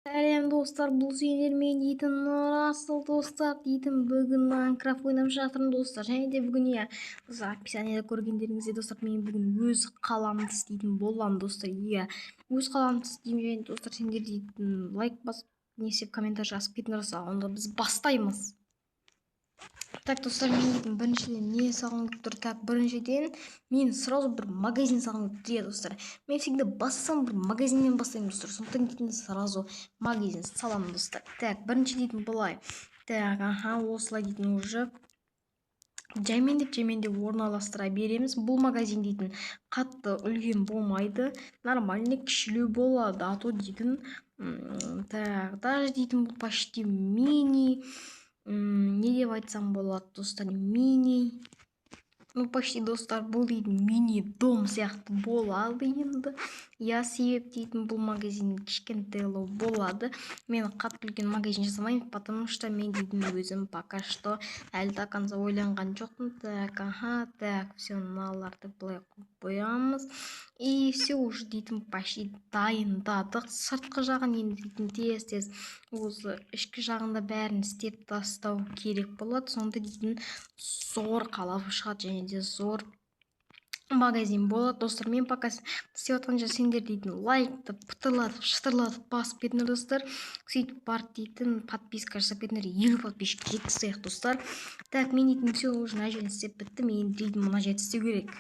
Сәлем, достар! Бұл сендер мен дейтін Расыл, достар. Дейтін бүгін Майнкрафт ойнап жатырмын, достар. Және де бүгін, иә, достар, описаниеда көргендеріңіздей, достар, мен бүгін өз қаламды істейтін боламын, достар. Иә, өз қаламды істеймін. Және, достар, сендер дейтін лайк басып, не істеп, комментарий жазып кетіңдер, достар. Онда біз бастаймыз. Так, достар, мен дейтін біріншіден не салғым келіп тұр? Так, біріншіден мен сразу бір магазин салғым келіп тұр. Иә, достар, мен всегда бастасам, бір магазиннен бастаймын, достар. Сондықтан дейтін сразу магазин саламын, достар. Так, бірінші дейтін былай, так, аха, осылай дейтін уже жаймендеп, жаймендеп орналастыра береміз. Бұл магазин дейтін қатты үлкен болмайды, нормальный, кішілеу болады. А то дейтін так, даже дейтін бұл почти мини, не деп айтсам болады, достар, мини, ну, почти, достар, бұл дейтін мини дом сияқты болады енді. Иә, себеп дейтін бұл магазин кішкентайлау болады. Мен қатты үлкен магазин жасамаймын, потому что мен дейтін өзім пока что әлі до конца ойланған жоқпын. Так, ага, так, все, мыналарды былай қойып қоямыз. И все, уже дейтін почти дайындадық сыртқы жағын. Енді дейтін тез тез осы ішкі жағында бәрін істеп тастау керек болады. Сонда дейтін зор қала шығады және де зор магазин болады. Достар, мен пока істеп жатқанша, сендер дейтін лайкты пытырлатып, шытырлатып басып кетіңдер, достар. Сөйтіп барып дейтін подписка жасап кетіңдер, 50 подписчик жеткізейік, достар. Так, мен дейтін все, уже мына жерін істеп біттім. Енді дейтін мына жерді істеу керек.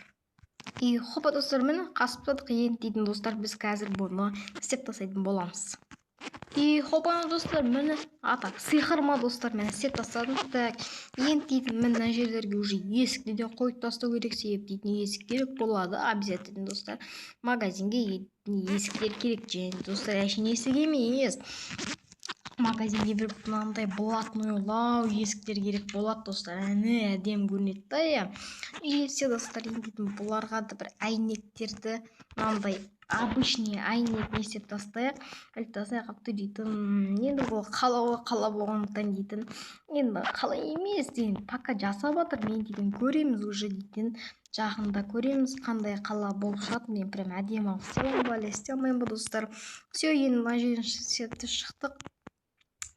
И хопа, достар, міне, қасып тастадық. Енді дейтін, достар, біз қазір бұны істеп тастайтын боламыз. И хопа, достар, міне, а так сиқыр ма, достар, міне, істеп тастадым. Так, енді дейтін міне мына жерлерге уже есікті де қойып тастау керек, себеп дейтін есік керек болады обязательно, достар. Магазинге есіктер керек. Және, достар, әшейін есік емес, магазинге бір мынандай блатнойлау есіктер керек болады, достар. Әне, әдемі көрінеді да, иә. И все, достар, енді дейтін бұларға да бір әйнектерді, мынандай обычный әйнек не істеп тастайық, іліп тастайық. А дейтін енді бұл қала ғой, қала болғандықтан дейтін енді қала емес енді, пока жасап жатыр. Мен дейтін көреміз уже, дейтін жақында көреміз, қандай қала болып шығады. Мен прям әдемі қылып істей аламын ба, әлде істей алмаймын ба, достар? Все, енді мына жерден шықтық.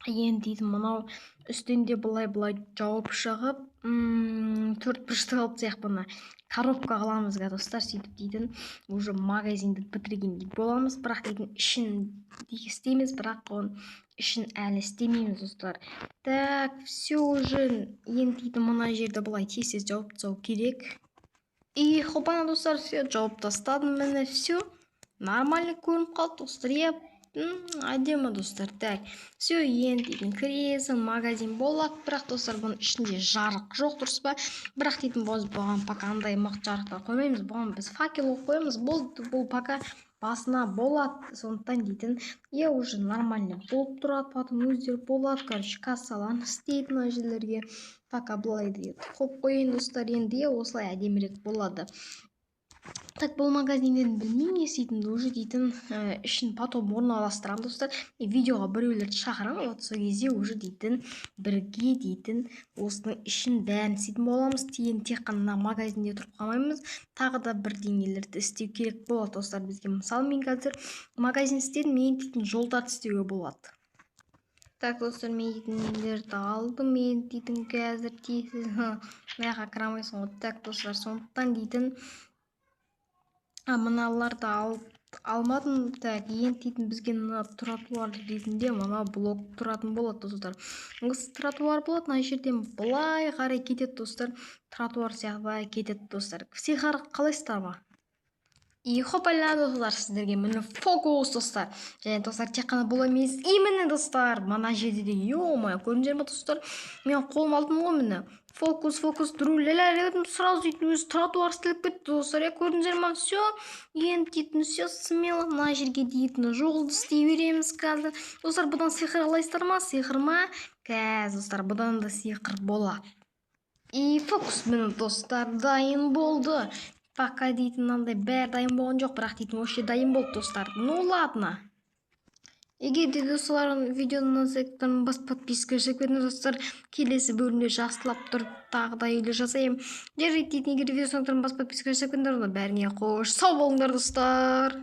Енді дейтін мынау үстінде былай былай жауып шығып, төрт бұрышты қылып тастайық. Бұны коробка қыламыз, достар. Сөйтіп дейтін уже магазинді бітіргендей боламыз. Бірақ дейтін ішін істейміз, бірақ оның ішін әлі істемейміз, достар. Так, все, уже енді дейтін мына жерді былай тез тез жауып тастау керек. И хопана, достар, все, жауып тастадым. Міне, все нормально көрініп қалды, достар. Иә, әдемі, достар. Так, все, енді дейтін кіресің, магазин болады. Бірақ, достар, бұның ішінде жарық жоқ, дұрыс па? Бірақ дейтін біз бұған пока андай мықты жарықтар қоймаймыз, бұған біз факел қойып қоямыз, болды. Бұл пока басына болады. Сондықтан дейтін, иә, уже нормально болып тұрады, потом өздері болады. Короче, кассаларын істейді. Мына жерлерге пока былай қойып қояйын, достар. Енді, иә, осылай әдемірек болады. Так, бұл магазинден білмеймін не істейтінімді уже дейтін, ішін потом орналастырамын, достар. Видеоға біреулерді шақырамын, вот сол кезде уже дейтін бірге дейтін осының ішін бәрін істейтін боламыз. Кейін тек қана мына магазинде тұрып қалмаймыз, тағы да бірдеңелерді істеу керек болады, достар, бізге. Мысалы, мен қазір магазин істедім, мен дейтін жолдарды істеуге болады. Так, достар, мен дейтін нелерді алдым. Мен дейтін қазір тез мына жаққа кіре алмайсың ғой. Так, достар, сондықтан дейтін мыналарды алып алмадым. Так, енді дейтін бізге мына тротуар ретінде мына блок тұратын болады, достар. Осы тротуар болады, мына жерден былай қарай кетеді, достар, тротуар сияқты былай кетеді. Достар, сиқыр қалайсыздар ма? И хопаля, достар, сіздерге міне фокус, достар. Және, достар, тек қана бұл емес, именно, достар, мына жерде де, ё-моё, көрдіңдер ма, достар? Мен қолым алдым ғой, міне, фокус, фокус, дедім, сразу дейтін өзі тротуар істеліп кетті, достар. Иә, көрдіңдер ма? Все, енді дейтін все, смело мына жерге дейтін жолды істей береміз қазір. Достар, бұдан сиқыр қалайсыздар ма? Сиқыр ма? Қазір, достар, бұдан да сиқыр болады. И фокус, міне, достар, дайын болды. Пока дейтін мынандай бәрі дайын болған жоқ, бірақ дейтін вообще дайын болды, достар. Ну ладно, егер де, достар, видеоны ұнаса, бас, подписка жасап кетіңдер, достар. Келесі бөлімде жақсылап тұрып тағы да үйлер жасаймын. Жарайды дейтін, егер видео бас, подписка жасап кетіңдер. Онда бәріңе қош, сау болыңдар, достар.